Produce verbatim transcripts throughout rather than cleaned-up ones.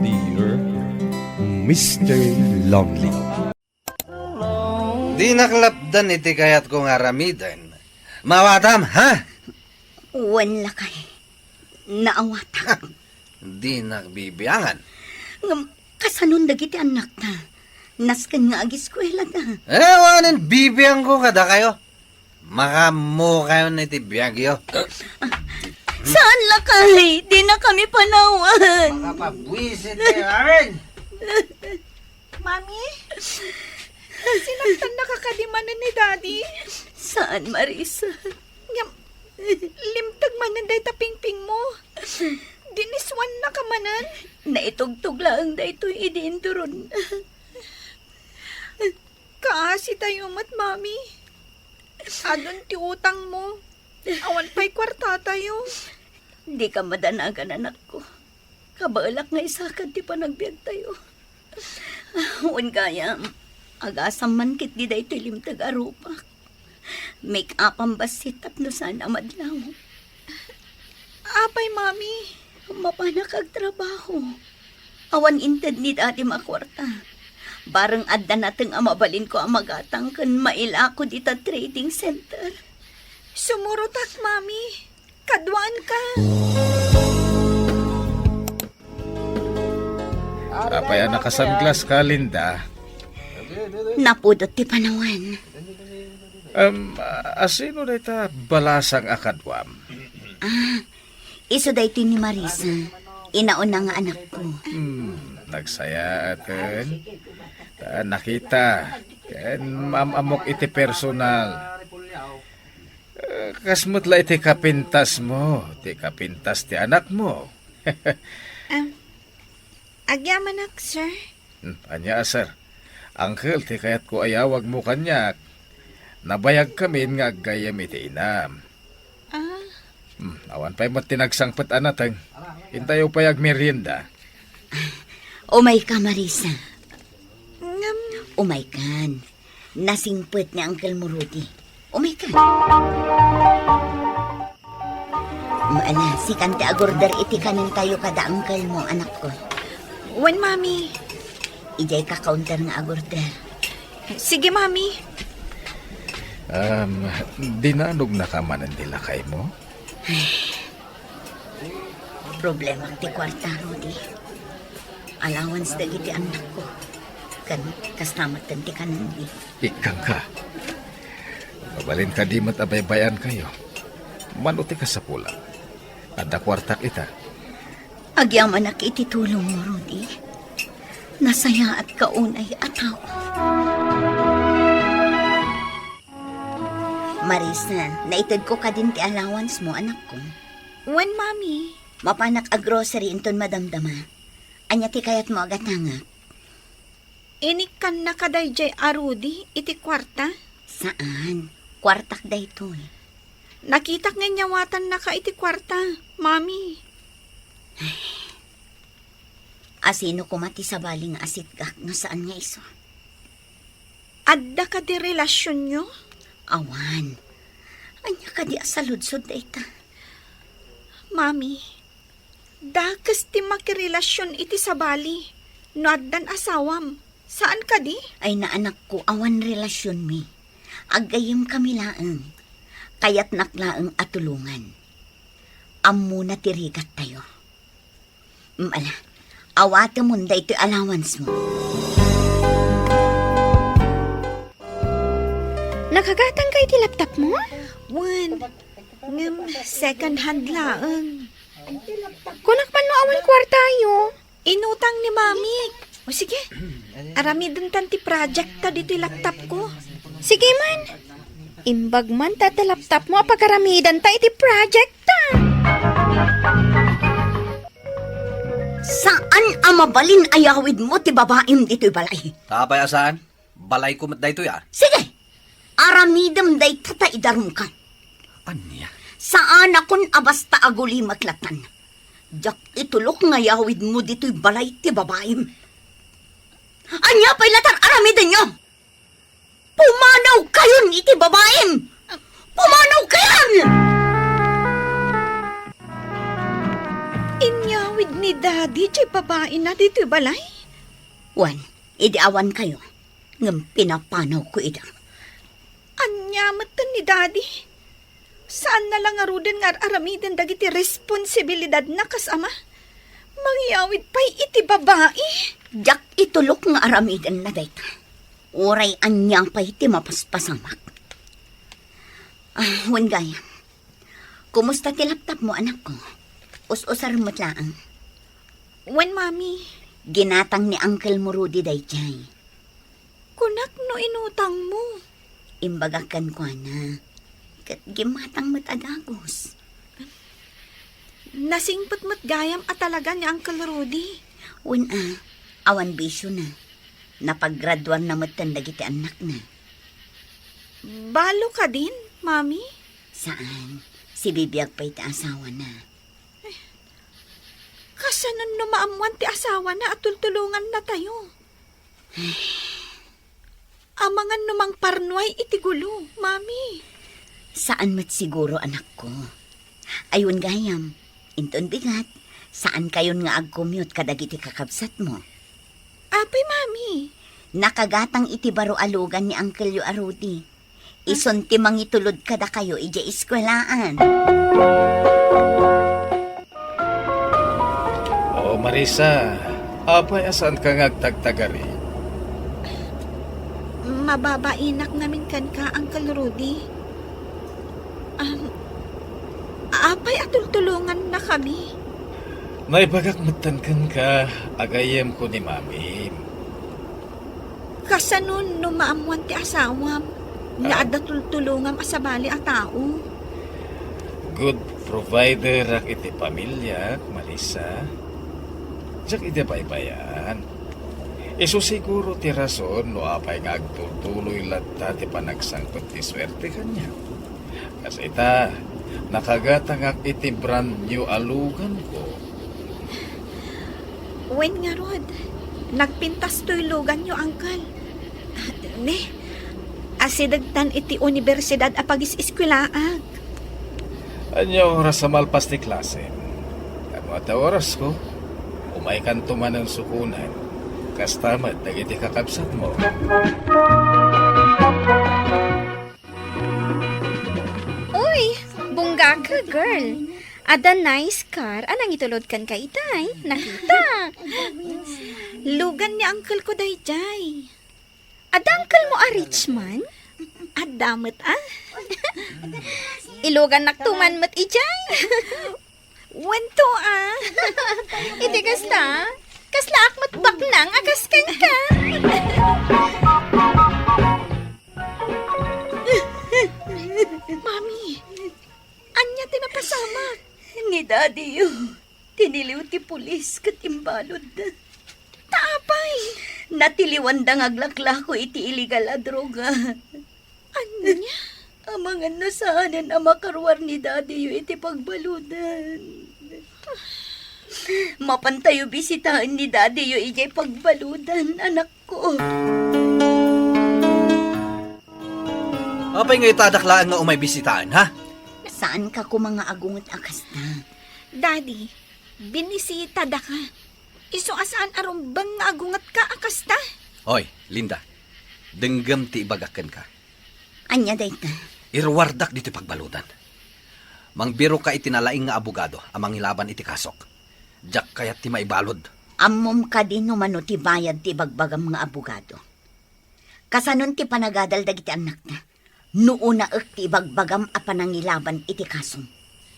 Dear Mister Lonely. Dinak lapdan iti kayatko nga aramiden. Mawatam, ha? Wen lakay, naawatak. Dinak bibiangan. Ngem, kasanon dagiti annakta? Nasken nga agiskuelada. Eh, awanen bibiangko kadakayo. Makaammokayon iti biagyo. Saan lakay? Dinakami panawan. Makapabwisit kayo, amin! Mami? Sinaktan na ka kadi manen ni Daddy? Saan, Marisa? Ngem, limteg manen dayta pingping mo. Diniswan na ka manen. Naitugtog laeng daytoy idi induron. Kaasi tayo met, Mami. Adun ti utang mo. Awan pay kuarta tayo. Di ka madanagan, anakko. Kabaelak nga isakad ti panagbiag tayo. Wen gayam, agasam man ketdi daytoy limteg a rupak. Make-upam bassit tapno saan a madlaw. Apay, Mami? Mapanak agtrabaho. Awan inted ni Daddy a kuarta. Bareng adda nateng a mabalinko a magatang ken mailako dita trading center. Sumurotak, Mami. Kaduaanka. Apay a nakasanglas ka, Linda? Napudot ti panawan. Em, a-, asino dayta balasang a kaduam? Ah, isu daytoy ni Marisa, inauna nga anakko. Hmm, nagsayaat ken. Ta nakita, ken maam-ammok iti personal. Eh, kas met la iti kapintas mo, ti kapintas ti anak mo. Em, agyamanak, sir. Hmm, ania, sir? Uncle ti kayatko a yawagmo kaniak. Nabayagkamin nga aggayyem iti inam. Ah. Hmm, awan pay met ti nagsangpet a nateng. Intayo pay agmerienda. Umayka, Marisa. Ngem, umaykan. Nasingpet ni Uncle mo, Rudy. Umayka. Ala, sikan ti agorder iti kanintayo kada uncle mo, anakko. Wen, Mami. Idiay ka counter nga agorder. Sige, Mami. Um, dinanugnaka manen ti lakaymo? Ay, problema ti kuarta, Rudy. Allowance dagiti annakko. Ken kasta met ti kanenmi. Ikkangka. Mabalin kadi met a baybay-ankayo. Mano ti kasapulan? Adda kuartak ita. Agyamanak iti tulongmo, Rudy. Nasayaatka unay a tao. Marisa, naitedko kadin ti allowance mo, anakko. Wen, Mami. Mapanak a grocery inton madamdama. Ania ti kayatmo a gatangak? Inikkannaka daydiay a Rudy iti kuarta? Saan. Kuartak daytoy. Nakitak nga inyawatannaka iti kuarta, Mami. Ay. Asino koma ti sabali nga asitgak no saan nga isu? Adda kadi relasionyo? Awan. Ania kadi a saludsod dayta? Mami, dakes ti makirelasion iti sabali no addan asawam. Saan kadi? Ay, anakko, awan relasionmi. Aggayyemkami laeng. Kayatnak laeng a tulongan. Ammona ti rigattayo. Mm, ala, awatemon daytoy allowance mo. Nakagatangka iti laptop mo? Wen, ngem second hand laeng. Kunak man no awan kuartayo. Inutang ni Mami. O sige, aramidentan ti project ta ditoy laptop ko. Sige man. Imbag man ta ti laptop mo a pagaramidanta iti project ta. Saan a mabalin a yawid mo ti babaim ditoy balay. Apay a saan? Balayko met daytoy a. Sige! Aramidem dayta ta idarumkan. Ania? Saanakon a basta agulimek latan. Diak itulok nga yawid mo ditoy balay ti babaim. Ania pay latar aramidenyo? Pumanaw kayon iti babaim! Pumanaw kayon! Inyawid Ni Daddy, ti babaina ditoy balay? Wen, idi awan kayo, ngem pinapanawko ida. Ania metten ni Daddy? Saanna la ngaruden nga ar-aramiden dagiti responsibilidadna kas ama? Mangyawid pay iti babai? Diak itulok nga aramidenna dayta. Uray ania pay ti mapaspasamak. Ah, wen gayam. Kumusta ti laptopmo, anakko? Us-usarem met laeng. Wen, Mami. Ginatang ni Uncle mo Rudy daydiay. Kunak no inutangmo. Imbagak kenkuana. Ket gimmatang met a dagus. Nasingpet met gayam a talaga ni Uncle Rudy. Wen a, awan bisiona. Napaggraduarna metten dagiti annakna. Balo kadin, Mami? Saan. Sibibiag pay ti asawana. Kasanon no maammuan ti asawana a tultulongannatayo? Amangan no mangparnuay iti gulo, Mami. Saan met siguro, anakko. Ay wen gayam, inton bigat, saankayon nga agcommute kadagiti kakabsatmo. Apay, Mami? Nakagatang iti baro a lugan ni Uncle-yo a Rudy. Ison ti mangitulod kadakayo idiay eskuelaan. O, Marisa, apay a saanka nga agtagtagari? Mababainak ngamin kenka, Uncle Rudy. Um, apay a tultulongannakami? Naibagak metten kenka a gayyemko ni Mamim. Kasanon no maammuan ti asawam nga Ah. adda tultulongam a sabali a tao? Good provider-ak iti pamiliak, Marisa. Diak idi baybay-an. Isu siguro ti rason no apay nga agtutuloy latta ti panagsangpet ti suerte kaniak. Kas ita, nakagatangak iti brand new a luganko. Wen ngarud, nagpintas toy luganyo, Uncle. Ne, asidegtan iti universidad a pagis-eskuelaak. Ania oras a malpas ti klasem? Ammo ti orasko. Umaykanto manen sukonen. Kasta met dagiti kakabsatmo. Uy, bunggaka, girl. Adda nice car a nangitulod kenka itay. Nakita. Lugan ni uncle ko daydiay. Adda uncle mo a rich man? Adda met, a. Ilugannakto man met idiay. Wen to, a. Iti kasta, kaslaak met baknang a kas kenka. Mami, ania ti napasamak? Ni Daddy-yo, tiniliw ti pulis ket imbalud. Ta apay? Natiliwanda nga aglaklako iti illegal a droga. Ania? Amangan no saanen a makaruar ni Daddy-yo iti pagbaludan. Mapantayo bisitaen ni Daddy-yo idiay pagbaludan, anakko. Apay nga itadak laeng nga umay bisitaen, ha? Saanka koma nga agunget a kasta. Daddy, binisitadaka. Isu a saan a rumbeng nga agungetka a kasta. Hoy, Linda, denggem ti ibagak kenka. Ania dayta? Iruardak ditoy pagbaludan. Mangbiroka iti nalaing nga abogado a mangilaban iti kasok. Diak kayat ti maibalud. Ammom kadi no mano ti bayad ti ibagbagam nga abogado? Kasanon ti panagadal dagiti annakta? No unaek ti ibagbagam a panangilaban iti kasom.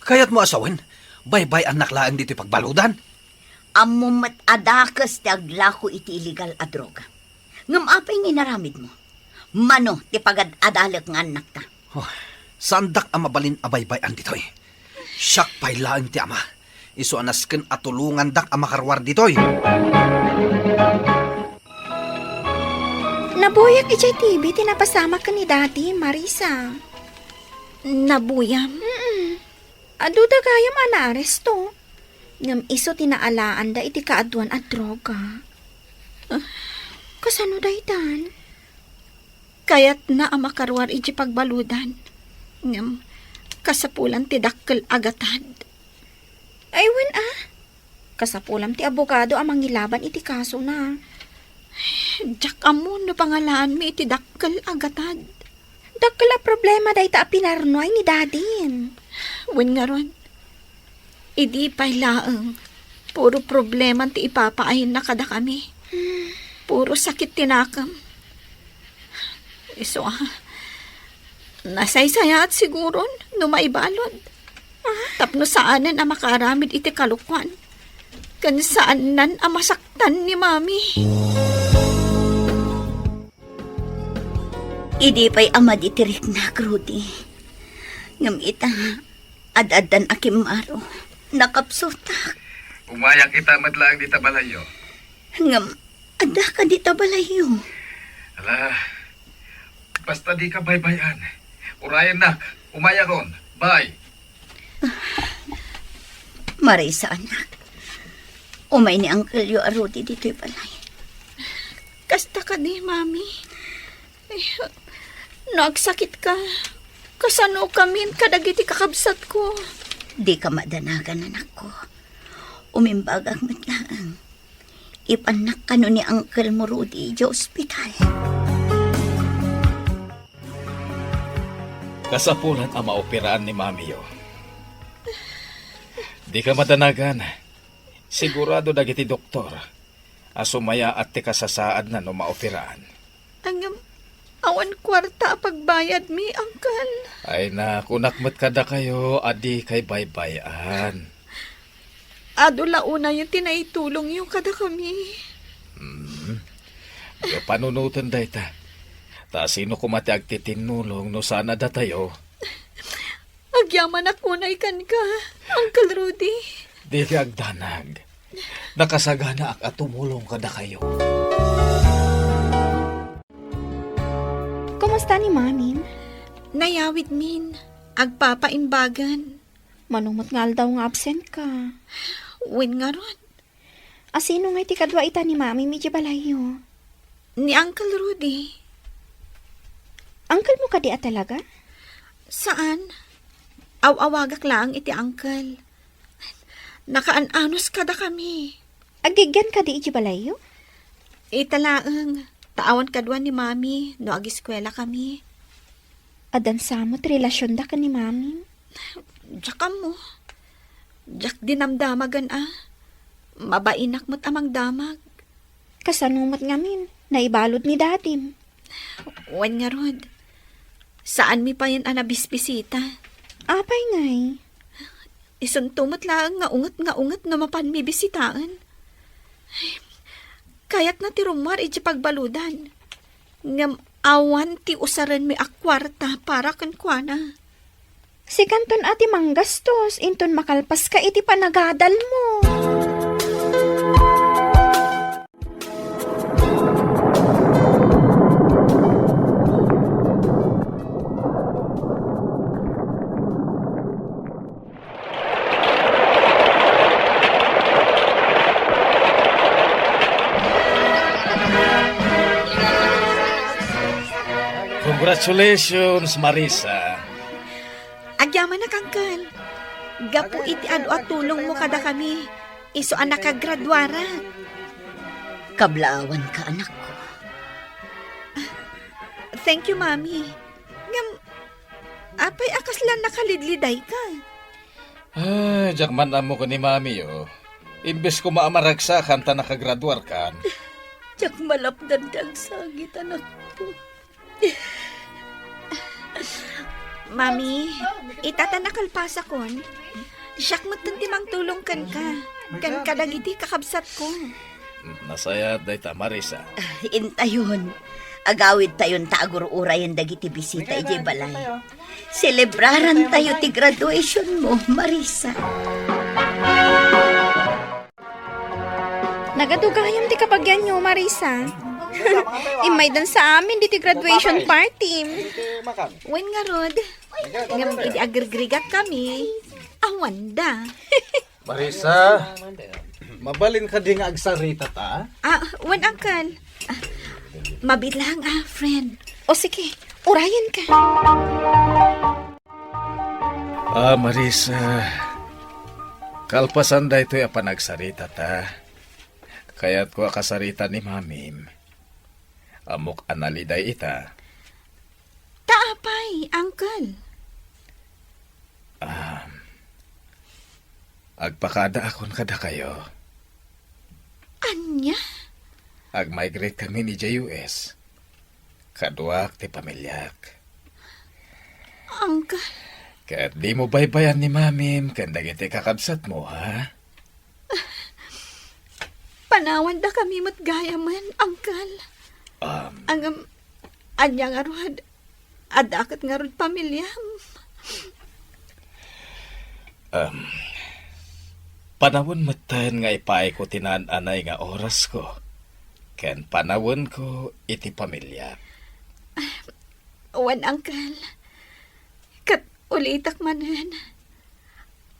Kayatmo a sawen, baybay-annak laeng ditoy pagbaludan? Ammom met a dakes ti aglako iti illegal a droga. Ngem apay nga inaramidmo? Mano ti pagad-adalek nga annakta? Oh, saandak a mabalin a baybay-an ditoy. Siak pay laeng ti ama. Isu a nasken a tulongandak a makaruar ditoy. Nabuyak idiay T V ti napasamak ken ni Daddy, Marisa. Nabuyam? Mm-mm. Adu dagayam a naaresto. Ngem isu ti naalaanda iti kaaduan a droga. Ah, kasano daytan? Kayatna a makaruar iti pagbaludan. Ngem kasapulan ti dakkel a gatad. Ay, wen a. Kasapulam ti abogado a mangilaban iti kasona. Diak ammo no pangalaanmi iti dakkel a gatad. Dakkel a problema dayta a pinarnuay ni Dadin. Wen ngarud, idi pay laeng, puro problema ti ipapaayanna kadakami. Puro sakit ti nakem. Isu a, nasaysayaat siguron no maibalud. Tapno saanen a makaaramid iti kalokuan. Ken saanen a masaktan ni Mami. Idi pay a madi ti riknak, Rudy. Ngem ita, ad-addan a kimmaro, nakapsutak. Umayak ita met laeng dita balayyo. Ngem adda ka dita balayyo. Ala, basta di ka baybay-an. Urayennak, umayakon. Bye. Marisa, anak. Umay ni Uncle yo a Rudy ditoy balay. Kasta kadi, Mami? Eh, no agsakit ka, kasano kamin kadagiti kakabsatko? Di ka madanagan, anakko. Umimbagak met laeng. Ipannak kano ni Uncle mo Rudy idiay ospital. Kasapulan a maoperaan ni Mamiyo. Di ka madanagan. Sigurado dagiti doktor a sumayaat ti kasasaadna no maoperaan. Ngem, awan kuarta a pagbayadmi, Uncle. Ay na, kunak met kadakayo a dikay baybay-an. Adu la unayen ti naitulongyo kadakami. Hmm. Diyo panunoten dayta. Ta sino koma ti agtitinnulong no saan a datayo? Agyamanak unay kenka, Uncle Rudy. Dika agdanag. Nakasaganaak a tumulong kadakayo. Kumusta ni Mamin? Nayawidmin. Agpapaimbagan. Manumot nga aldaw nga absent ka. Wen ngarud. A sino ngay ti kadua ita ni Mami idiay balayyo? Ni Uncle Rudy. Uncle mo kadi a talaga? Saan. Aw-awagak laeng iti uncle. Nakaan-anus kadakami. Aggigyan kadi idiay balayyo? Ita laeng, ta awan kadua ni Mami no agiskuela kami. Addan samo ti relasionda ken ni Mami? Diak ammo. Diak dinamdamagan a. Mabainak met a mangdamag. Kasano met ngamin? Naibalud ni Dadim? Wen ngarud. Saanmi payen a nabisbisita. Apay ngay? Isunto met laeng nga unget nga unget no mapanmi bisitaen. Kayatna ti rummuar idiay pagbaludan. Ngem awan ti usarenmi a kuarta para kenkuana. Sikanton a ti manggastos, inton makalpaska iti panagadalmo. Congratulations, Marisa. Agyamanak, Uncle. Gapu iti adu a tulongmo kadakami, isu a nakagraduarak. Kablaawanka, anakko. Thank you, Mami. Ngem, apay a kasla nakalidlidayka? Ay, diak man ammo ken ni Mami, oh. Imbes koma a maragsakan ta nakagraduarkan. Diak malapdan ti agsakit, anakko. Mami, ita ta nakalpasakon, siak metten ti mangtulong kenka, ken kadagiti kakabsatko. Nasayaat dayta, Marisa. Intayon, agawidtayon ta agur-urayen dagiti bisita idiay balay. Selebrarantayo ti graduationmo, Marisa. Nagadu gayam ti kabagianyo, Marisa. Immaydan sa amin diti graduation party. Wen ngarud, ngem idi agrigrigak kami, awanda. Marisa, mabalin kadi nga agsarita ta? Ah, wen, Uncle. Ah, mabiit lang, ah, friend. O sige, urayen ka. Ah, Marisa, Kalpasan daytoy a panagsaritata, kayatko a kasarita ni Mamim. Ammok a naliday ita. Ta apay, Uncle? Ah, agpakadaakon kadakayo. Ania? Agmigrate kami idiay U S. Kaduak ti pamiliak. Uncle. Ket dimo baybayan ni Mamim ken dagiti kakabsatmo, ha? Panawandakami met gayamen, Uncle. Um, Ngem, ania ngarud? Adda ket ngarud pamiliam. Um, panawen metten nga ipaayko ti naan-anay nga orasko, ken panawenko iti pamiliak. Wen, Uncle. Ket ulitek manen,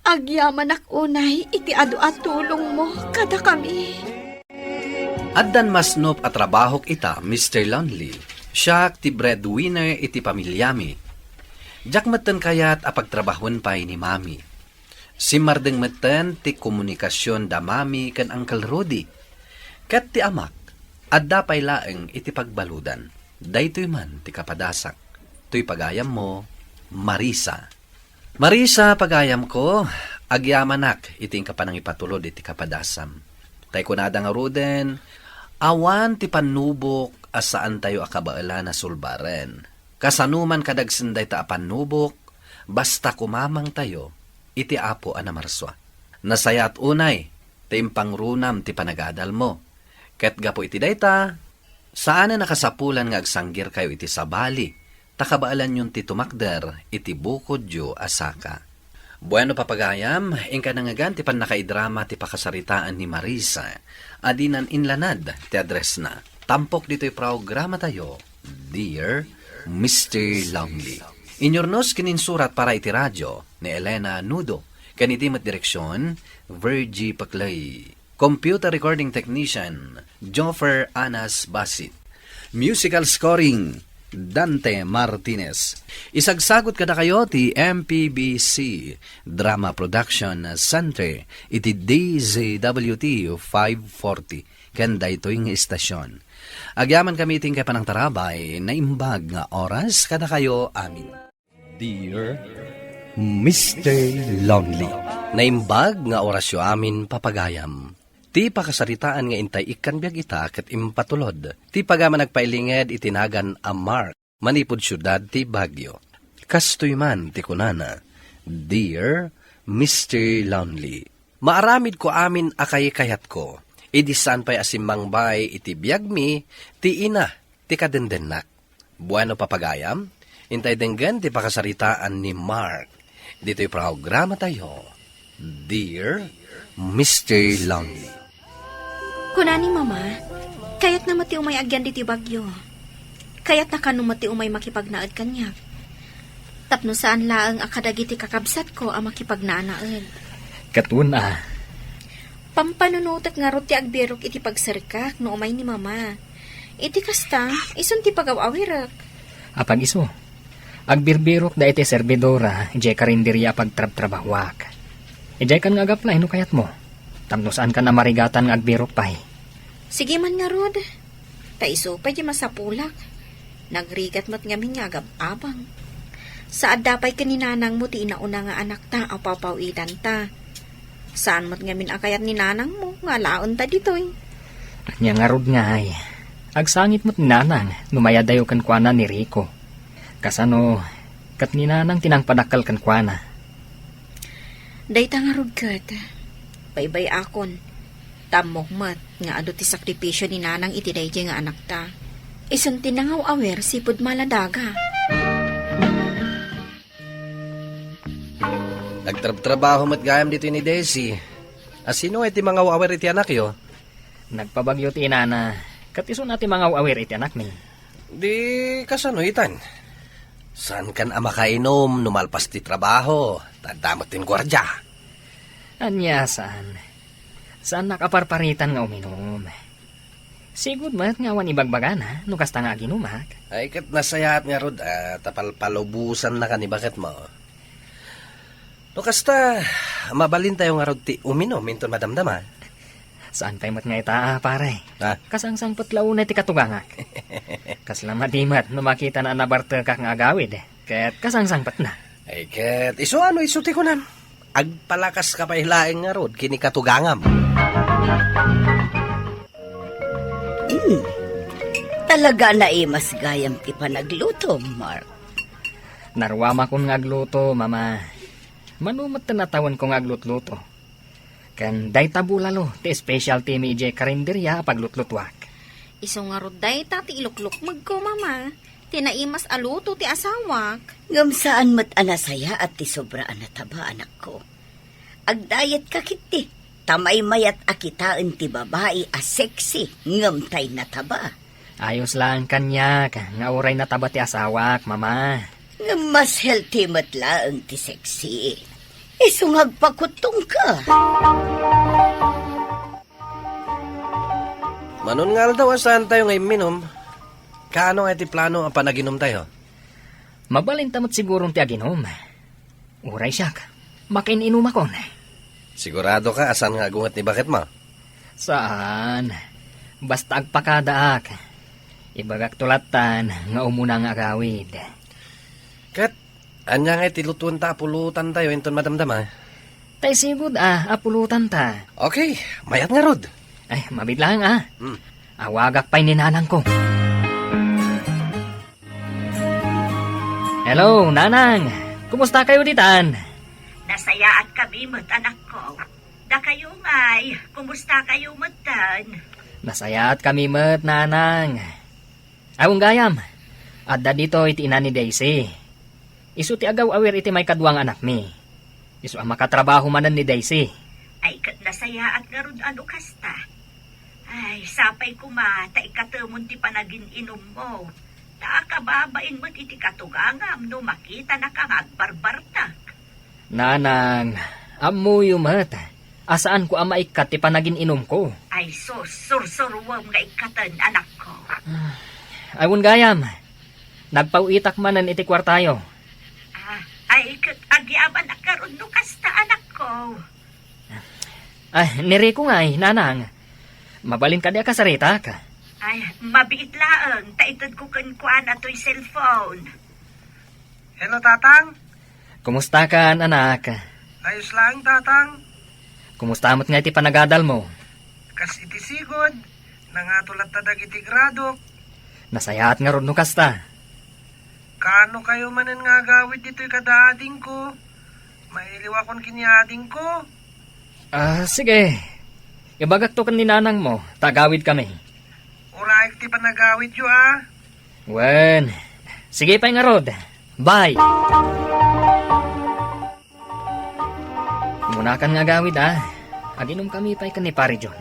agyamanak unay iti adu a tulongmo kadakami. Addan masnop a trabahok ita, Mister Lonely. Siak ti breadwinner iti pamiliami. Diak metten kayat a pagtrabahoen pay ni Mami. Simmardeng metten ti komunikasion da Mami ken Uncle Rudy. Ket ti amak, adda pay laeng iti pagbaludan. Daytoy man ti kapadasak. Toy pagayammo, Marisa. Marisa, pagayamko, agyamanak iti inka panangipatulod iti kapadasam. Tay kunada ngaruden, awan ti pannubok a saantayo a kabaelan a sulbaren. Kasano man kadagsen dayta a pannubok, basta kumamangtayo iti Apo a Namarsua. Nasayaat unay ti impangrunam ti panagadalmo. Ket gapu iti dayta, saanen a kasapulan nga agsanggirkayo iti sabali, ta kabaelanyon ti tumakder iti bukodyo a saka. Bueno, papagayam, inka nangngegan ti pannakaidrama ti pakasaritaan ni Marisa, a dinan inlanad ti addressna. Tampok ditoy programatayo, Dear Mister Lonely. Inyurnos ken insurat para iti radio ni Elena Nudo, ken iti met direksion, Virgie Paclay. Computer recording technician, Joffer Anas Basit. Musical scoring, Dante Martinez. Isagsagot kadakayo ti M P B C Drama Production Center iti D Z W T five forty ken daytoy nga istasion. Agyamankami iti inkay panangtarabay, naimbag nga oras kadakayo amin. Dear Mister Lonely. Naimbag nga orasyo amin, papagayam. Ti pakasaritaan nga intay ikkan biag ita ket impatulod ti pagayam a nagpailinged iti nagan a Mark manipud siudad ti Baguio. Kastoy man ti kunana, Dear Mister Lonely, maaramidko amin a kaykayatko, idi saan pay a simmangbay iti biagmi ti ina ti kadendennak. Bueno, papagayam, intay denggen ti pakasaritaan ni Mark ditoy programatayo, Dear Mister Lonely. Kuna ni Mama, kayatna met ti umay agyan ditoy Baguio. Kayatna kano met ti umay makipagnaed kaniak. Tapno saan laeng a kadagiti kakabsatko a makipagnaanaed. Ket wen a. Pampanunotek ngarud ti agbirok iti pagserkak no umay ni Mama. Iti kasta, isun ti pagaw-awirek. Apag isu, agbirbirok da iti servidora idiay karinderia a pagtrabtrabahoak. Idiaykan nga agaplay no kayatmo. Tapno saankan a marigatan nga agbirok pay. Sige man ngarud. Ta isu pay ti masapulak. Nagrigat met ngamin nga agab-abang. Saadda pay ken ni nanangmo ti inauna nga anakta a paw-paw-itanta. Saan met ngamin a kayat ni nanangmo nga alaenta ditoy. Ania ngarud ngay? Agsangit met ni nanang no mayadayo kenkuana ni Rico. Kasano ket ni nanang ti nangpadakkel kenkuana. Dayta ngarud ket, baybay-akon. Ta ammok met nga adu ti sakripisio ni nanang iti daydiay nga anakta. Isun ti nangaw-awir sipud Maladaga. Nagtrabtrabaho met gayam ditoy ni Desi. A, sino ngay ti mangaw-awir iti anakyo? Nagpabagyo ti inana, ket isuna ti mangaw-awir iti anakmi. Di kasano itan? Saankan a makainom no malpas ti trabaho, ta adda met ti guardia. Ania, saan. Saannak a parparitan nga uminom. Sigud met nga awan ibagbagana no kasta nga aginumak. Ay, ket nasayaat ngarud, a, ta palpalubosannaka ni baketmo. No kasta, mabalintayo ngarud ti uminom inton madamdama. Saan pay met nga ita, a, pare? Ah. Kasangsangpet la unay ti katugangak. Kasla madi met no makitana a nabartekak nga agawid, ket kasangsangpetna. Ay, ket isu a no isu ti kunam. Agpalakas ka pay laeng ngarud ken ni katugangam. Mm. Talaga a naimas gayam ti panaglutom, Mark. Naruamakon nga agluto, Mama. Mano met ti natawenko nga aglutluto. Ken dayta bulalo ti specialty mi idiay karinderia a paglutlutuak. Isu ngarud dayta ti iluklukmegko, Mama. Ti naimas a luto ti asawak. Ngem saan met a nasayaat ti sobra a nataba, anakko. Agdayetka ketdi, ta maymayat a kitaen ti babai a sexy ngem tay nataba. Ayos laeng kaniak nga uray nataba ti asawak, Mama. Ngem mas healthy met laeng ti sexy. Isu nga agpakuttongka. Manon nga aldaw a saantayo nga imminom, kaano nga iti plano a panaginumtayo? Mabalinta met siguron ti aginom. Uray siak, makain-inumakon. Sigurado ka a saan nga agunget ni baketmo? Saan. Basta agpakadaak. Ibagakto lattan nga umuna nga agawid. Ket, ania nga iti lutuenta a pulutantayo inton madamdama? Tay sigud a, a pulutanta. Okay, mayat ngarud. Ay, mabiit laeng a. Hmm. Awagak pay ni nanangko. Hello, Nanang. Kumusta kayo ditan? Nasayaat kami met, anakko. Dakayo ngay, kumusta kayo metten? Nasayaat kami met, Nanang. Awan gayam, adda ditoy ti ina ni Daisy. Isu ti agaw-awir iti maikadua nga anakmi. Isu a makatrabaho manen ni Daisy. Ay, ket nasayaat ngarud a no kasta. Ay, sapay koma ta ikatemon ti panagin-inummo. Ta akababain met iti katugangam no makitanaka nga agbarbartak. Nanang, ammoyo met a saanko a maikkat ti panagin-inumko. Ay sus, sursuruem nga ikkaten, anakko. Awan gayam, nagpaw-itak manen iti kuartayo. Ah, ay, ket agyamanak ngarud no kasta, anakko. Ay, ni Rico ngay, Nanang. Mabalin kadi a kasaritak? Ay, mabiit laeng, ta itedko kenkuana toy cellphone. Hello, Tatang. Kumusta ka, anak? Ayos laeng, Tatang. Kumusta met nga iti panagadalmo? Kas iti sigud, nangato latta dagiti gradok. Nasayaat ngarud no kasta. Kaano kayo manen nga agawid ditoy kada adingko? Mailiwakon ken ni adingko. Ah, sige. Ibagakto ken ni nanangmo, ta agawidkami. Uraek ti panagawidyo, a. Wen, sige pay ngarud. Bye. Umunakan nga agawid, a. Aginumkami pay ken ni Pare John.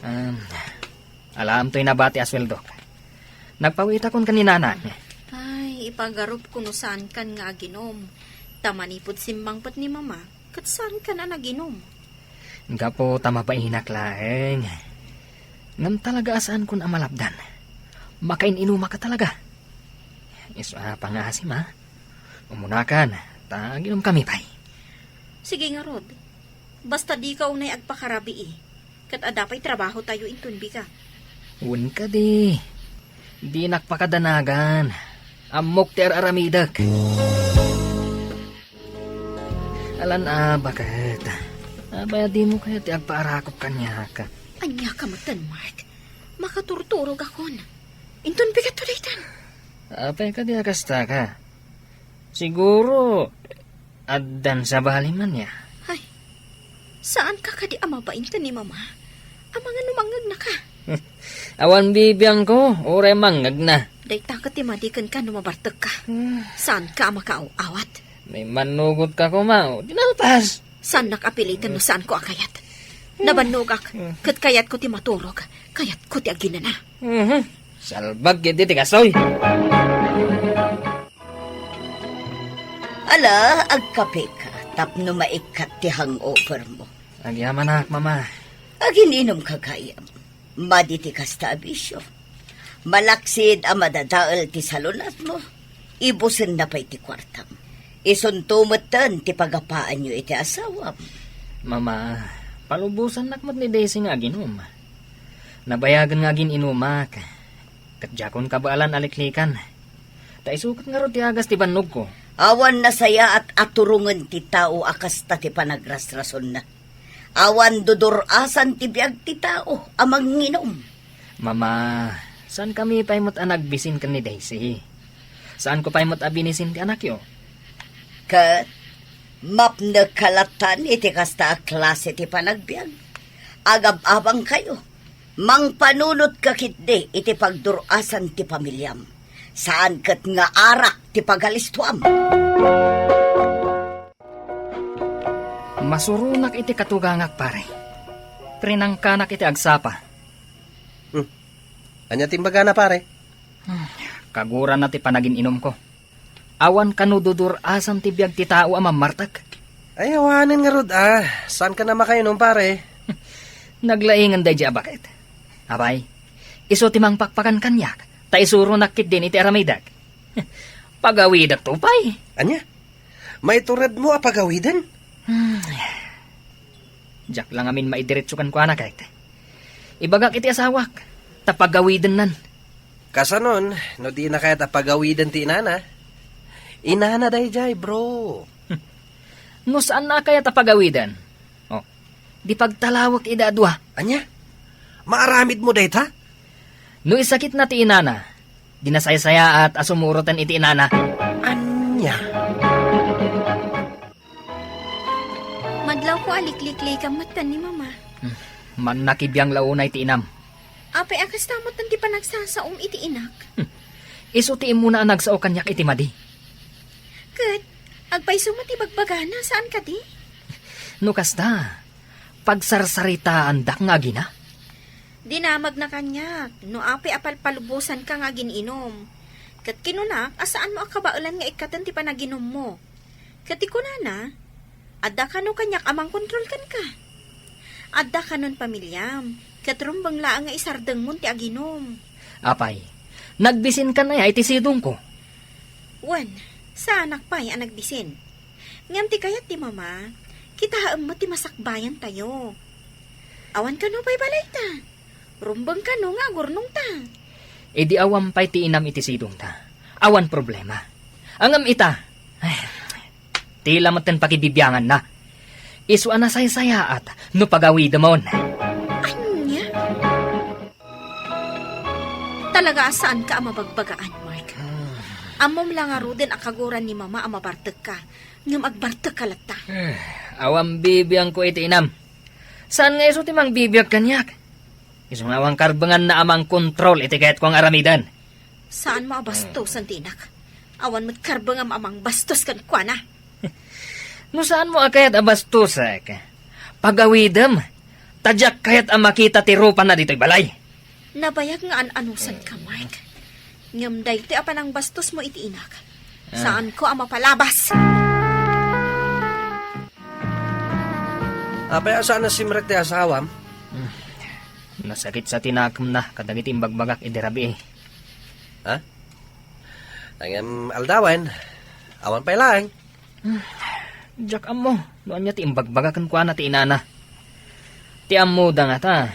Um, alaam toy nabati a sueldok. Nagpaw-itakon ken ni nanang. Ay, ipagarupko no saankan nga aginom. Ta manipud simmangpet ni Mama, ket saankan a naginom. Gapu ta mabainak laeng. Ngem talaga a saankon a malapdan. Makain-inumak talaga. Isu a pangaasim, a. Umunakan, ta aginumkami pay. Sige ngarud. Basta dika unay agpakarabii. Ket adda pay trabahotayo inton bigat. Wen kadi. Dinak pakadanagan. Ammok ti ar-aramidek. Alan a, baket. Apay a dimo kayat ti agpaarakop kaniak? Ania ka metten, Mark? Makaturturogakon. Inton bigatto daytan. Apay kadi a kasta ka? Siguro, addan sabali man ya. Ay, saanka kadi a mabain ken ni Mama? Amangan no mangngegnaka. Awan bibiangko, uray mangngegnaka. Dayta ket ti madi kenka no mabartekka. Hmm. Saanka a makaaw-awat. May manugot ka koma, o, di nalpas. Saannak a piliten no saanko a kayat. Nabannogak, ket kayatko ti maturog, kayatko ti aginana. Mhm. Salbag ket di ti kastoy. Ala, agkapeka tapno maikkat ti hangover mo. Agyamanak, Mama. Agin-inumka gayam. Madi ti kasta a bisio. Malaksid a madadael ti salunatmo, ibusenna pay ti kuartam. Isunto metten ti pagapaanyo iti asawam. Mama, palubosannak met ni Daisy nga aginum. Nabayagen nga agin-inumak. Ket diakon kabaelan a liklikan. Ta isu ket ngarud ti agas ti bannogko. Awan nasayaat a turongen ti tao a kasta ti panagrasrasonna. Awan dudur-asan ti biag ti tao a manginum. Mama, saankami pay met a nagbisin ken ni Daisy. Saanko pay met a binisin ti anakyo. Ket mapnek ka latan iti kasta a klase ti panagbiag. Agab-abangkayo. Mangpanunotka ketdi iti pagdur-asan ti pamiliam. Saan ket nga arak ti pagalistuam. Masuronak iti katugangak, pare. Trinangkanak iti agsapa. Hmm. Ania ti imbagana, pare? Hmm. Kagurana ti panagin-inumko. Awan kano dudur-asan ti biag ti tao a mammartek. Ay, awanen ngarud, a. Saankan a makainum, pare? Naglaingen daydi a baket. Apay, isu ti mangpakpakan kaniak, ta isuronak ketdin iti aramidek. Pagawidekto pay. Ania? Maituredmo a pagawiden? Hmm. Diak la ngamin maidiretso kenkuana ket ibagak iti asawak, ta pagawidennan. Kasanon, no dina kayat a pagawiden ti inana? Inana daydiay, bro. No saanna a kayat a pagawiden, o, di pagtalawek ida a dua. Ania? Maaramidmo dayta? No isakitna ti inana, di nasaysayaat a sumuroten iti inana. Ania? Madlawko a likliklikam met ken ni Mama. Hmm, mannakibiang la unay ti inam. Apay a kasta met ti panagsasaom iti inak? Hmm, isu ti immuna a nagsao kaniak iti madi. Ket, agpayso met ti bagbagana, saan kadi? No kasta, pagsarsaritaandak nga agina? Dinamagna kaniak, no apay a palpalubosanka nga agin-inum. Ket kinunak a saanmo a kabaelan nga ikkaten ti panaginummo. Ket ti kunana, adda kano kaniak a mangkontrol kenka. Adda kanon pamiliam, ket rumbeng laeng nga isardengmon ti aginum. Apay, nagbisinkan aya iti sidongko? Wen, saanak pay a nagbisin. Ngem ti kayat ti Mama, kitaem met ti masakbayantayo. Awan kano pay balayta. Rumbeng kano nga agurnongta. Idi awan pay ti inam iti sidongta, awan problema. Ngem ita, ay, tila metten pakibibianganna. Isu a nasaysayaat no pagawidemon. Ania? Talaga a saanka a mabagbagaan, Mark. Ammom la ngaruden a kaguran ni Mama a mabartekka, ngem agbartekka latta. Eh, awan bibiangko iti inam. Saan nga isu ti mangbibiag kaniak? Isu nga awan karbenganna a mangkontrol iti kayatko nga aramiden. Saanmo a bastosen ti inak. Awan met karbengam a mangbastos kenkuana. No saanmo a kayat a bastosek, pagawidem, ta diak kayat a makita ti rupana ditoy balay. Nabayag nga an-anusanka, Mark. Ngem daytoy a panangbastosmo iti inak, saanko a mapalabas. Apay a saan a simrek ti asawam? Hmm. Nasakit sa ti nakemna kadagiti imbagbagak idi rabii. Ha? Ngem aldawen, awan pay laeng. Hmm. Diak ammo no ania ti imbagbagak kenkuana ti inana. Ti ammoda ngata,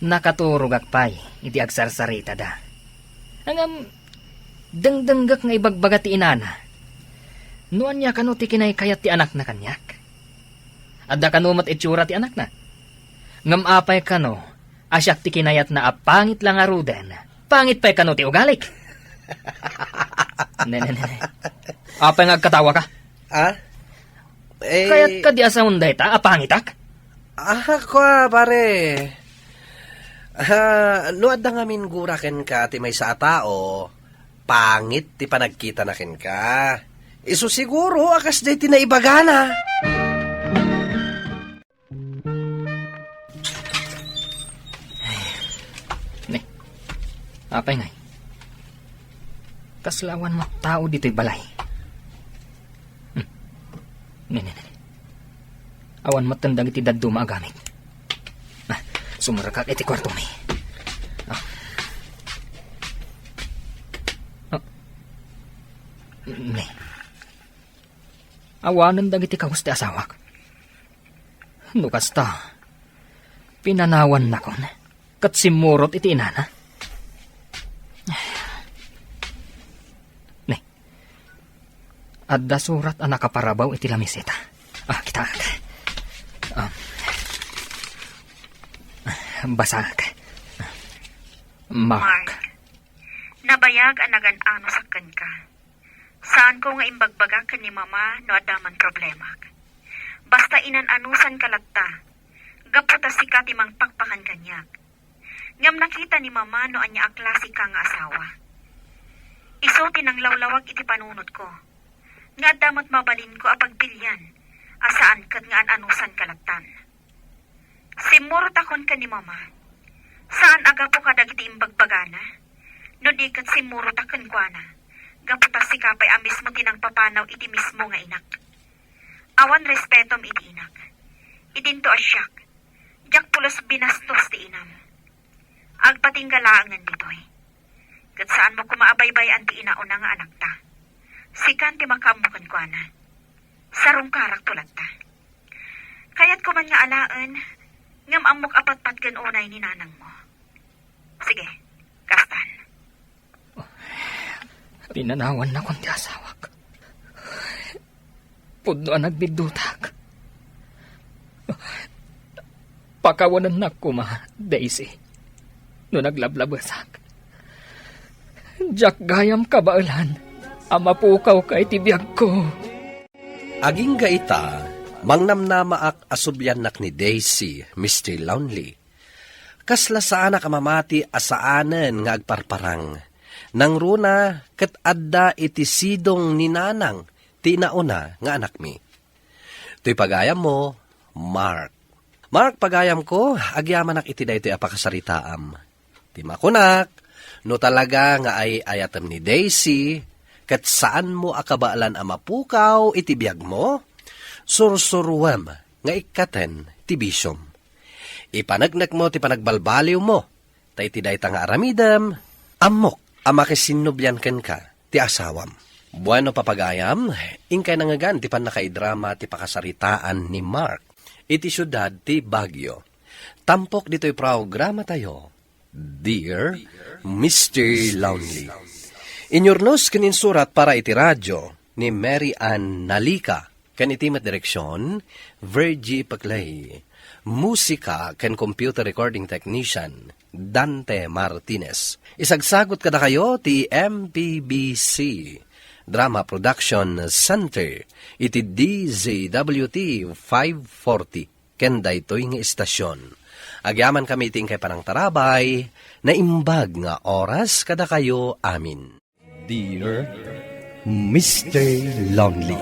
nakaturogak pay idi agsarsaritada. Ngem, dengdenggek nga ibagbaga ti inana no ania kano ti kinaykayat ti anakna kaniak. Adda kano met itsura ti anakna. Ngem apay kano a siak ti kinayatna a pangit la ngaruden, pangit pay kano ti ugalik? Ne, ne, ne, ne. Apay nga agkatawaka? Ah? Eh, kayat kadi a saon dayta a pangitak? Ah, kua, pare. Ah, no adda ngamin gura kenka ti maysa a tao, pangit ti panagkitana kenka. Isu siguro a kasdiay ti naibagana. Ay. Ne. Apay ngay? Kasla awan met tao ditoy balay. Hmm. Ne, ne, ne, ne. Awan met dagiti dadduma a gamit. Ah, sumrekak iti kuartomi. Ah. Ah. Ne. Awanen dagiti kawes ti asawak. No kasta, pinanawannakon, ket simmurot iti inana. Ni, adda surat a nakaparabaw iti lamiseta. Ah, kitaek. Ah. Basaek. Mark. Mark, nabayag a nagan-anosak kenka. Saanko nga imbagbagak ken ni Mama no adda man problemak. Basta inan-anusanka latta, gapu ta sika ti mangpakpakan kaniak. Ngem nakita ni Mama no ania a klaseka nga asawa. Isu ti nanglawlawag iti panunotko, nga adda met mabalinko a pagbilian a saan ket nga an-anusanka lattan. Simmurotakon ken ni Mama. Saan a gapu kadagiti imbagbagana, no di ket simmurotak kenkuana, gapu ta sika pay a mismo ti nangpapanaw iti mismo nga inak. Awan respetom iti inak. Idinto a siak, diak pulos binastos ti inam. Agpatingga laengen ditoy. Ket saanmo koma a baybay-an ti inauna nga anakta. Sikan ti makaammo kenkuana. Sarungkarakto latta. Kayatko man nga alaen, ngem ammok a patpatgen unay ni nanangmo. Sige, kastan. Pinanawannakon ti asawak. Pudno a nagbiddutak. Pakawanennak koma, Daisy, no naglablabesak. Diak gayam kabaelan a mapukawka iti biagko. Agingga ita, mangnamnamaak a subliannak ni Daisy, Mister Lonely. Kasla saanak a mamati a saanen nga agparparang. Nangruna ket adda iti sidong ni nanang ti nauna nga anakmi. Toy pagayammo, Mark. Mark, pagayamko, agyamanak iti daytoy a pakasaritaam. Ti makunak, no talaga nga ay-ayatem ni Daisy, ket saanmo a kabaelan a mapukaw iti biagmo, sursuruem nga ikkaten ti bisiom. Ipaneknekmo ti panagbalbaliwmo, ta iti dayta nga aramidem, ammok a makisinnublian kenka ti asawam. Bueno, papagayam, inkay nangngegan ti pannakaidrama ti pakasaritaan ni Mark iti siudad ti Baguio. Tampok ditoy programatayo, Dear Mister Lonely. Inyurnos ken insurat para iti radio ni Mary Ann Nalica. Ken iti met direksion, Virgie Paclay. Musika ken computer recording technician, Dante Martinez. Isagsagut kadakayo ti M P B C Drama Production Center iti D Z W T five forty ken daytoy nga istasion. Agyamankami iti inkay panangtarabay, naimbag nga oras kadakayo amin. Dear Mister Lonely.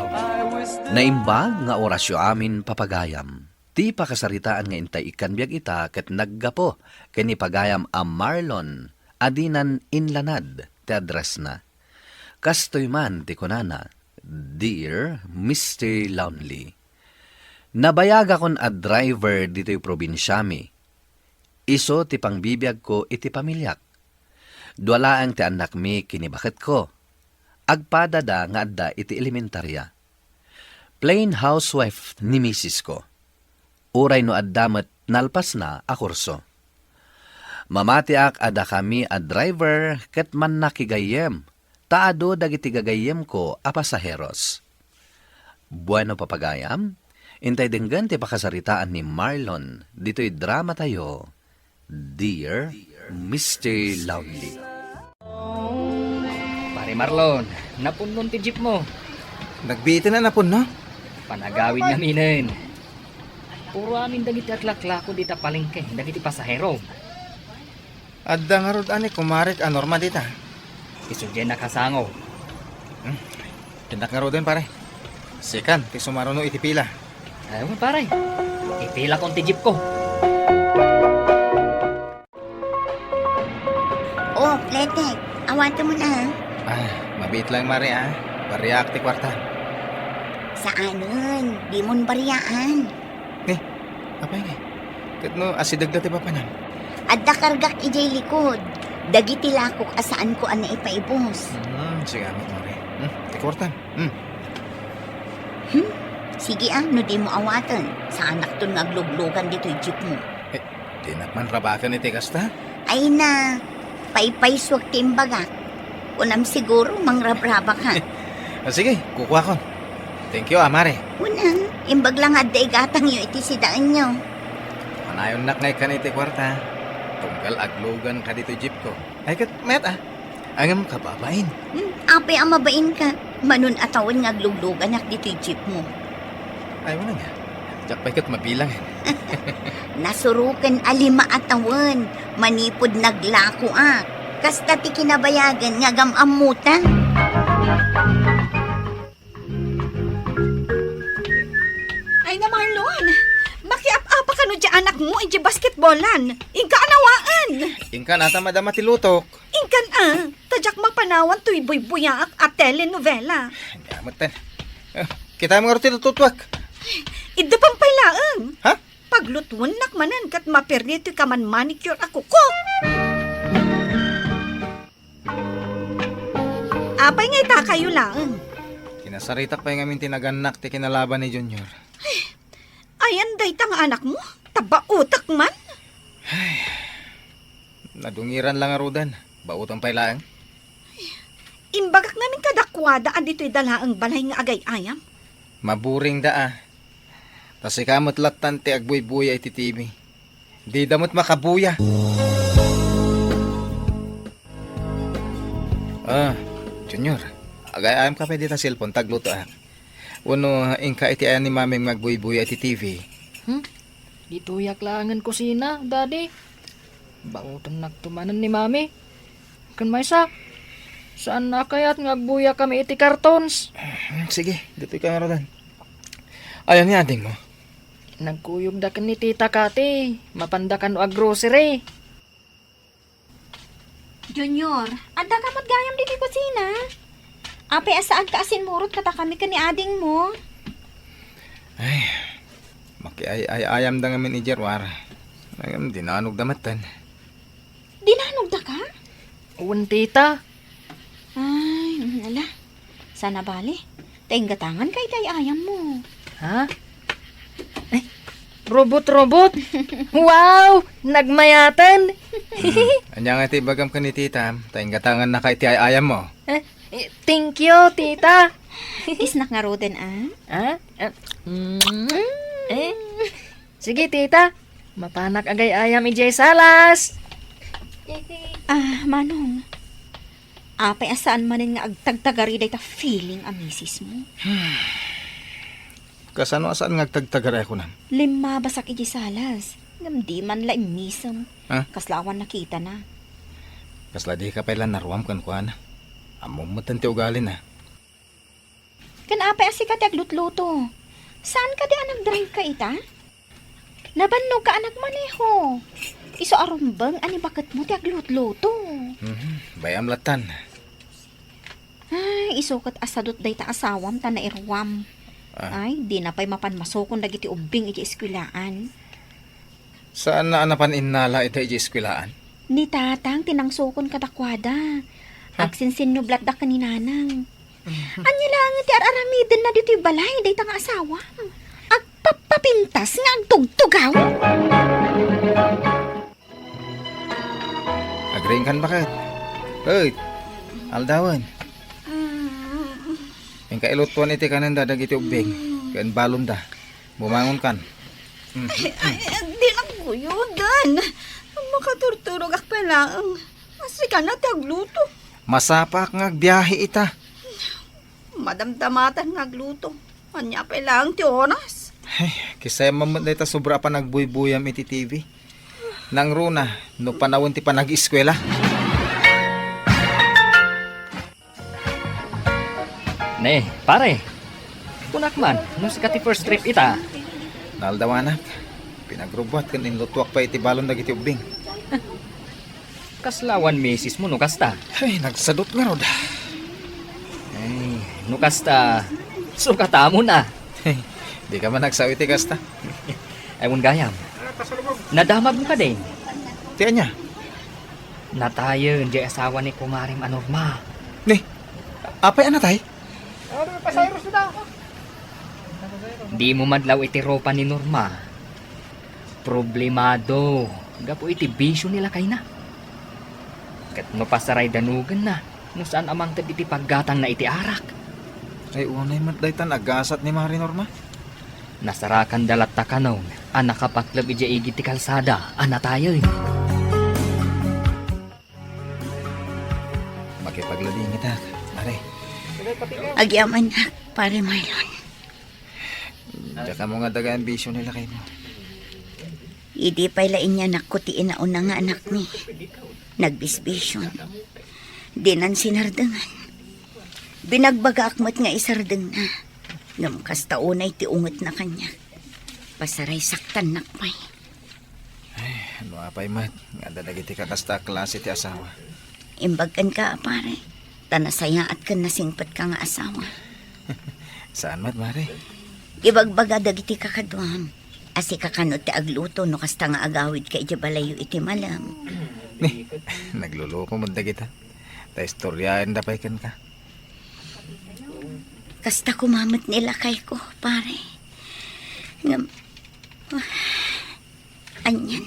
Naimbag nga orasyo amin, papagayam. Ti pakasaritaan nga intay ikkan biag ita ket naggapu ken ni pagayam a Marlon a dinan inlanad ti addressna. Kastoy man ti kunana, Dear Mister Lonely. Nabayagakon a driver ditoy probinsiami. Isu ti pangbibiagko iti pamiliak. Dua laeng ti annakmi ken ni baketko. Agpadada nga adda iti elementaria. Plain housewife ni misisko. Uray no adda met nalpasna a kurso. Mamatiak a dakami a driver ket mannakigayyem ta adu dagiti gagayyemko a pasaheros. Bueno, papagayam, intay denggen ti pakasaritaan ni Marlon ditoy dramatayo, Dear Mister Lonely. Pare Marlon, napunnon ti jeep mo. Nagbiiten a napunno? Panagawid ngaminen. Puro amin dagiti aglaklako dita palengke, dagiti pasahero. Adda ngarud a ni kumarek a Norma dita. Isu diay nakasango. Hmm. Dinak ngaruden, pare. Sikan ti sumaruno iti pila. Ay, pare. Ipilakon ti jeep ko. Oh, Letek, awatem na. Ah, mabiit lang, Mare, ah. Bariak ti kuarta. Saanen, dimon bariaan. Eh, apay ngay? Ket no asideg dati papanam? Adda kargak idiay likod. Dagiti lakok a saanko a naipaibus. Hmm, sige, amat, Mare. Hmm, ti kuartam. Hmm. Hmm? Sige a, no dimo awaten, saanakton nga agluglugan ditoy jeepmo. Eh, dinak man rabaken iti kasta? Ay na, paypaysuak ti imbagak. Kunam siguro, mangrabrabaka. Ah, sige, kukuakon. Thank you, a, mare. Kunam, imbag la nga adda igatangyo iti sidaenyo. Kanayonnak ngay kan iti kuarta. Tunggal aglugan ka ditoy jeepko. Ay, ket mayat a. Ngem kababain. Hmm, apay a mabainka? Mano a tawen nga aglugluganak ditoy jeepmo. Ay, wala nga. Diak pay ket mabilang. Nasuroken a lima a tawen manipud naglakoak. Kasta ti kinabayagan nga agam-ammotan. Ay na, Marlon! Makiap-apa kano di anakmo iti basketballan. Inka a nawaen! Inka nata madama ti lutok. Inkan a, ta diak mapanawan toy buybuyaak a telenovela. Ania metten. Eh, kita mo nga ti lututuak. Idda pay laeng. Ha? Paglutuennak manen ket maperdi toy kaman manicure a kuko. Apay nga itakayo laeng? Kinasaritak pay ngamin ti nagannak ti kinalaban ni Junior. Ayan dayta nga anakmo? Tabaotek man? Nadungiran la ngaruden. Baoten pay laeng. Imbagak ngamin kadakuada a ditoy da laeng balay nga agay-ayam. Maburing da a. Ta sika met lattan ti agbuybuya iti T V. Dida met makabuya. Ah, Junior, agay-ayam ka pay dita cellphone, taglutoak. Wenno inka iti ayan ni Mamim nga agbuybuya iti T V? Hmm? Ditoyak laengen kusina, Daddy. Baotennakto manen ni Mami. Ken maysa, saanna kayat nga agbuyakami iti cartons? Hmm, sige, ditoy ka ngaruden. Ayan ni adingmo? Nagkuyogda ken ni Tita Kati. Mapanda kano a grocery. Junior, adda ka met gayam ditoy kusina? Apay a saanka a simmurot kadakami ken ni adingmo? Ay, makiay-ay-ayamda ngamin idiay ruar. Ngem dinanogda metten. Dinanogdaka? Wen, tita. Ay, mm, ala. Saan a bali. Ta inggatanganka iti ay-ayammo. Ha? Ay, robot-robot? Wow! Nagmayaten! Hmm. Ania nga ti ibagam ken ni titam, ta inggatangannaka iti ay-ayammo. Eh, eh, thank you, tita. Kissnak ngaruden, a? Ha? Eh, mm, eh. Sige, tita. Mapanak agay-ayam idiay salas. Ah, Manong. Apay a saan manen nga agtagtagari dayta feeling a misismo? Kasano a saan nga agtagtagari a kunam? Limmabasak idiay salas. Ngem di man la immisem. Ha? Kasla awan nakitana. Kasla dika pay la naruam kenkuana. Ammom metten ti ugalina. Ken apay a sika ti aglutluto? Saan kadi a nagdrive ka ita? Nabannogka a nagmaneho. Isu a rumbeng a ni baketmo ti aglutluto. Mhm, bay-am lattan. Ay, isu ket a sadut dayta asawam ta nairuam. Ah. Ay, dina pay mapan masukon dagiti ubbing iti eskuelaan. Saanna a napan innala ita idiay eskuelaan? Ni Tatang ti nangsukon kadakuada. Ha? Agsinsinnublada ken ni Nanang. Ania laeng ti ar-aramidenna ditoy balay dayta nga asawam? Agpappapintas nga agtugtugaw? Agriingkan baket. Hoy, aldawen. Inka ilutuan iti kanenda dagiti ubbing ken balonda. Bumangonkan. Mm. Ay, ay, ay, di nagguyodan. Makaturturogak pay laeng. Sika na ti agluto. Masapaak nga agbiahe ita. Madamdamatan nga agluto. Ania pay laeng ti oras? Ay, kisayam met dayta sobra a panagbuybuyam iti T V. Nangruna, no panawen ti panag-eskuela. Ne, pare. Kunak man, no sika ti first trip ita. Naaldawanak. Pinagrubuat ken inlutuak pay iti balon dagiti ubbing. Kasla awan misis mo no kasta? Ay, nagsadut ngarud. Ay, no kasta, sukatamo na. Di ka man nagsao iti kasta. Ay, wen gayam. Nadamag mo kadin? Ti ania? Natayen di asawa ni kumarem a Norma. Ni, apay a natay? Ano, pasayros na. Dimo madlaw iti rupa ni Norma. Problemado gapu iti bisio ni lakayna. Ket no pasaray danugenna, no saan a mangted iti paggatangna iti arak. Ay, unay met daytan agasat ni Mari Norma. Nasarakanda latta kanon a nakapakleb idiay igid ti kalsada a natayen. Makipaglabingitak, Mari. Agyamanak, Pare Marlon. Diak ammo nga daga ti bisio ni lakaymo. Idi pay la inyanakko ti inauna nga anakmi, nagbisbision. Dinan sinardengan. Binagbagaak met nga isardengna. Ngem kasta unay ti ungetna kaniak. Pasaray saktannak pay. Ay, no apay met nga adda dagiti kakasta a klase ti asawa. Imbag kenka, a pare, ta nasayaat ken nasingpetka nga asawa. Saan met, Mari? Ibagbaga dagiti kakaduam a sika kano ti agluto no kasta nga agawidka idiay balayyo iti malem. Ni, nagluluko met dagita. Ta istoryaenda pay kenka. Kasta koma met ni lakayko, pare. Ngem, anian,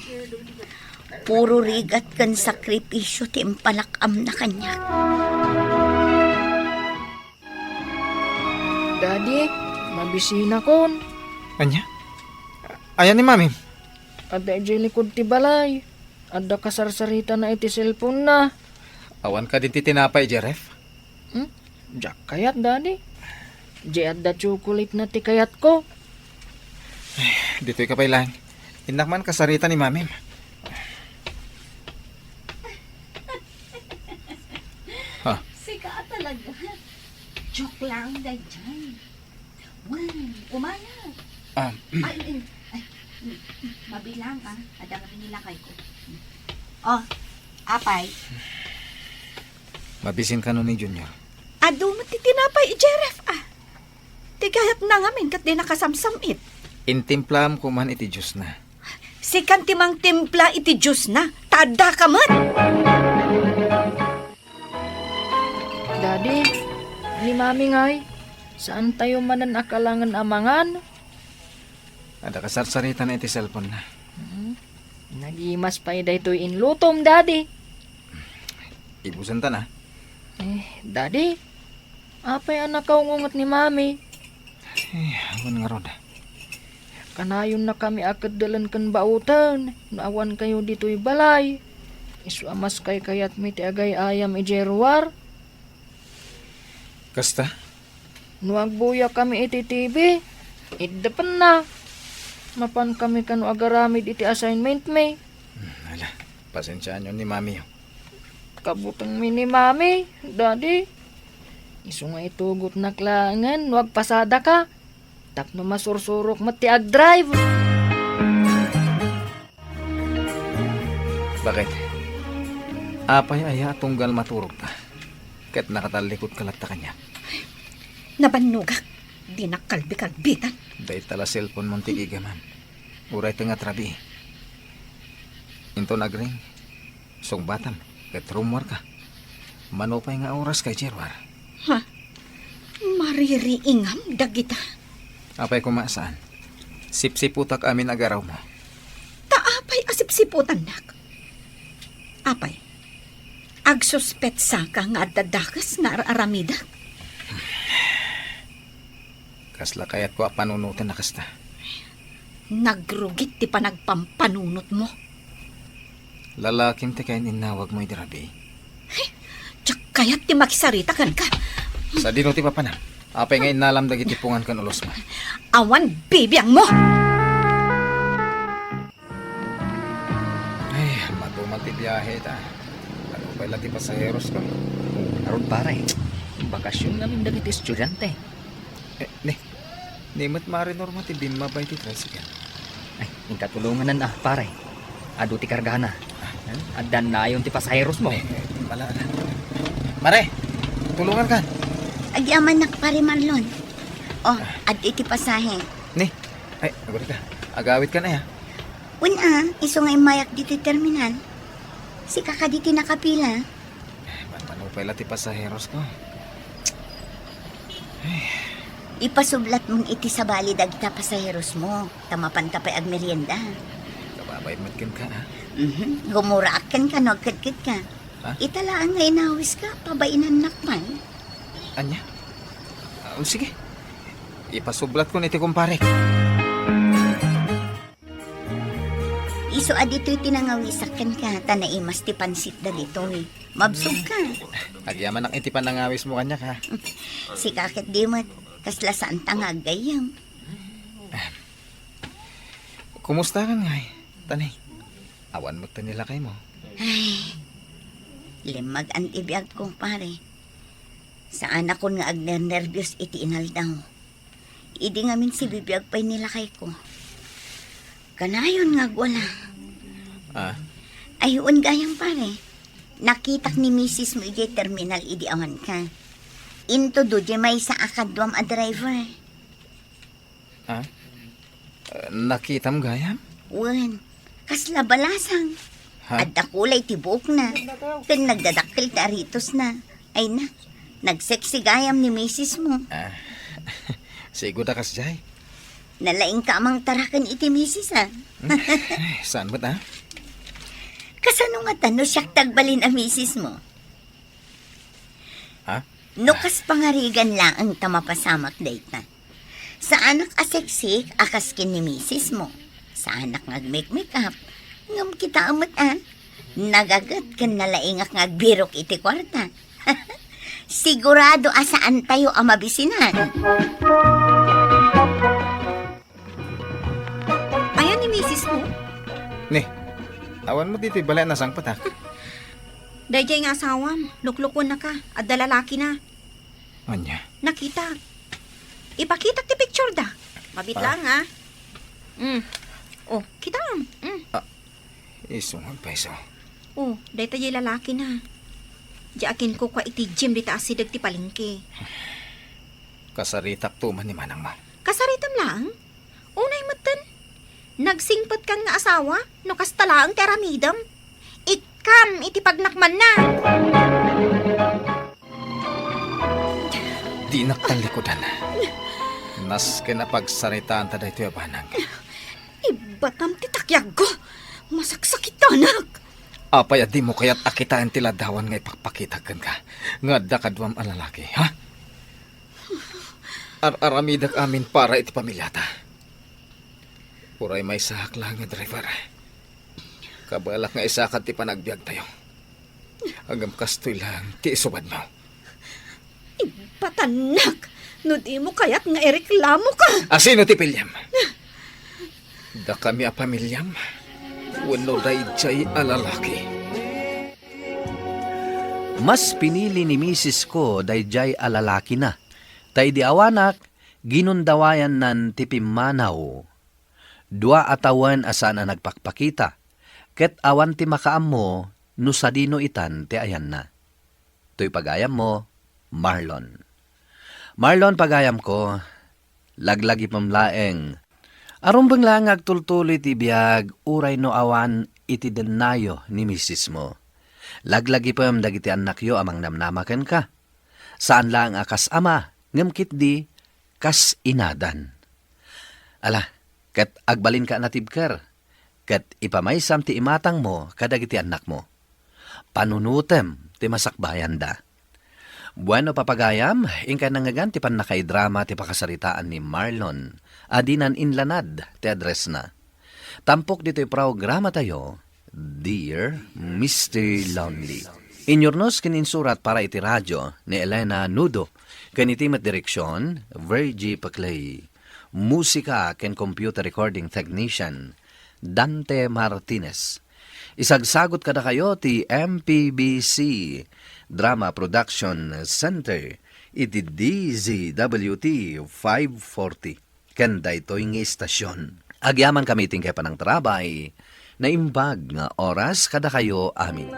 puro rigat ken sakripisio ti impalak-amna kaniak. Daddy, mabisinakon. Ania? Ayan ni Mami? Adda idiay likud ti balay. Adda kasarsaritana iti cellphone-na. Awan kadi ti tinapay idiay ref? Hmm? Diak kayat, Daddy. Di adda chocolate-na ti kayatko. Ditoy ka pay laeng. Innak man kasarita ni Mamim. Ha? Sika talaga. Joke lang, daydiay. Hmm, umaya. Ah, ay, ay, ay, mabilang, ah. Adda ngamin ni lakayko. Oh, apay. Mabisin kano ni Junior? Adu met ti tinapay idiay ref, ah. Ti kayatna ngamin ket di nakasamsam-it. Intimplaam koma iti juice-na. Sikan ti mangtimpla iti juice-na, ta addaka met. Daddy, ni Mami ngay, saantayo manen a kalangen a mangan? Adda kasarsaritana iti cellphone-na. Hmm. Nagimas pay daytoy inlutom, Daddy. Ibusanta na. Eh, Daddy, apay a nakaungunget ni Mami? Eh, awan ngarud. Kanayonnakami a keddelen ken baoten no awankayo ditoy balay. Isu a maskaykayatmi ti agay-ayam idiay ruar. Kasta? No agbuyakami iti T V, iddepenna. Mapankami kano agaramid iti assignment-mi. Hmm, ala, pasensiaanyo ni Mami, oh. Kabutengmi ni Mami, Daddy. Isu nga itugotnak laengen no agpasadaka. Tapno masursurok met ti agdrive. Bakit? Apay aya a tunggal maturogka? Ket nakatallikudka latta kaniak. Nabannogak. Dinak kalbikalbitan. Dayta la cellphone-mon ti gigamam. Uray tengnga ti rabii. Inton agring, sungbatam, ket rummuarka. Mano pay nga oras kay Gerwar? Ha? Maririingam dagita? Apay koma saan? Sipsiputak amin agarawmo. Ta apay a sipsiputannak? Apay, agsuspetsaka nga adda dakes nga ar-aramidak? Kasla kayatko a panunoten a kasta. Nagrugit ti panagpampanunotmo. Lalakim ti kaininnawagmo idi rabii. Diak kayat ti makisarita kenka. Sadino ti papanam? Apay nga innalam dagiti pungan ken ulosmo? Awan bibiangmo! Ay, matumal ti biahe ta. Ano pay la ti pasaheros ko? Ngarud, pare, bakasyon ngamin dagiti estudiante. Eh, ni, ni met Mari Norma ti bimmaba iti tricycle. Ay, inka tulonganan, ah, pare. Adu ti kargana. Addan nayon ti pasaheros mo. Eh, eh, wala na. Mare, tulongan kan. Agyamanak, Pare Marlon. Oh, adda iti pasahe. Ni, ay, agurika. Agawid kan, ay, ah. Wen a, isu nga immayak ditoy terminal. Sika kadi ti nakapila. Manupay la ti pasaheros ko. Ay, Ipasublatmon iti sabali dagita pasaheros mo, ta mapanta pay agmerienda. Kababay met kenka, ha? Mhm. Gumuraak kenka no agkedkedka. Ha? Ita laeng nga inawiska, pabainannak man. Ania? Ah, sige. Ipasublatkon iti kumparek. Isu a ditoy ti nangawisak kenka, ta naimas ti pansit dagitoy. Mabsogka. Agyamanak iti panangawismo kaniak, ha? Sika ket di met, kasla saanta nga aggayyem. Kumusta kan ngay, Tanay? Awan met ti lakaymo. Ay, limmag-an ti biag, kumpare. Saanakon nga agnernerbios iti inaldaw. Idi ngamin sibibiag pay ni lakayko. Kanayon nga agwala. Ah? Ay, wen gayam, pare. Nakitak ni misis mo idiay terminal idi awanka. Intodo diay maysa a kaduam a driver. Ah? Eh, nakitam gayam? Wen, kasla balasang. Ha? Adda kulay ti buokna. Ken nagdadakkel ti aritosna. Ay na, nagsexy gayam ni misis mo. Ah, sigo da kasjay. Nalaingka a mangtaraken iti misis, ah. Hmm? Eh, saan met, ah? Kasano nga ta no siak ti agbalin a misis mo? Ha? No kas pangarigan laeng ta mapasamak dayta. Saanak a sexy a kas ken ni misis mo. Saanak nga agmake-makeup. Ngem kita met, ah. Nagaget ken nalaingak nga agbirok iti kuarta. Sigurado a saan tayo a mabisinan. Ayan ni misis mo? Ni, awan mo ditoy balay a nasangpetak. Daydiay nga asawam, luklukuennaka, adda lalakina. Ania? Nakita. Ipakitak ti picture da. Mabit Ah. lang, ah. Mm. Oh, kita. Mm. Ah, isu nga paiso. Oh, dayta diay lalakina. Diay a kinkukua iti gym dita asideg ti palengke. Kasaritak to man ni manang mo. Kasaritam laeng? Unay metten. Nagsingpetkan nga asawa, no kasta laeng ti aramidem. Ikkam iti pagnakmanna. Dinak tallikudan. Nasken a pagsaritaanta daytoy a banag. Ibbatam ti takiagko. Masaksakitanak. Apay a dimo kayat a kitaen ti ladawan nga ipakpakitak kenka nga adda kaduam a lalaki, ha? Ar-aramidek amin para iti pamiliata. Uray maysaak laeng nga driver. Kabalak nga isakad ti panagbiagtayo. Ngem kastoy laeng ti isubadmo. Impatannak! No dimo kayat nga ireklamoka! A sino ti piliem? Dakami a pamiliam? Wenno daydiay a lalaki? Mas pinili ni misis ko daydiay a lalakina. Ta idi awanak, ginundawayannan ti pimmanaw. Dua a tawen a saan a nagpakpakita, ket awan ti makaammo no sadino itan ti ayanna. Toy pagayammo, Marlon. Marlon, pagayamko, laglagipem laeng. Arumbeng laeng nga agtultuloy ti biag uray no awan iti dennayo ni misismo. Laglagipem dagiti annakyo a mangnamnama kenka. Saan laeng a kas ama, ngem ketdi kas inadan. Ala, ket agbalinka a natibker, ket ipamaysam ti imatangmo kadagiti annakmo. Panunotem ti masakbayanda. Bueno, papagayam, inkay nangngegan ti pannakaidrama ti pakasaritaan ni Marlon a dinan inlanad ti addressna. Tampok ditoy programatayo, Dear Mister Lonely. Inyurnos ken insurat para iti radio ni Elena Nudo, ken iti met direksion, Virgie Paclay. Musika ken computer recording technician, Dante Martinez. Isagsagot kadakayo ti M P B C Drama Production Center iti D Z W T five forty. Ken daytoy nga istasion. Agyamankami iti inkay panangtarabay, naimbag nga oras kadakayo amin.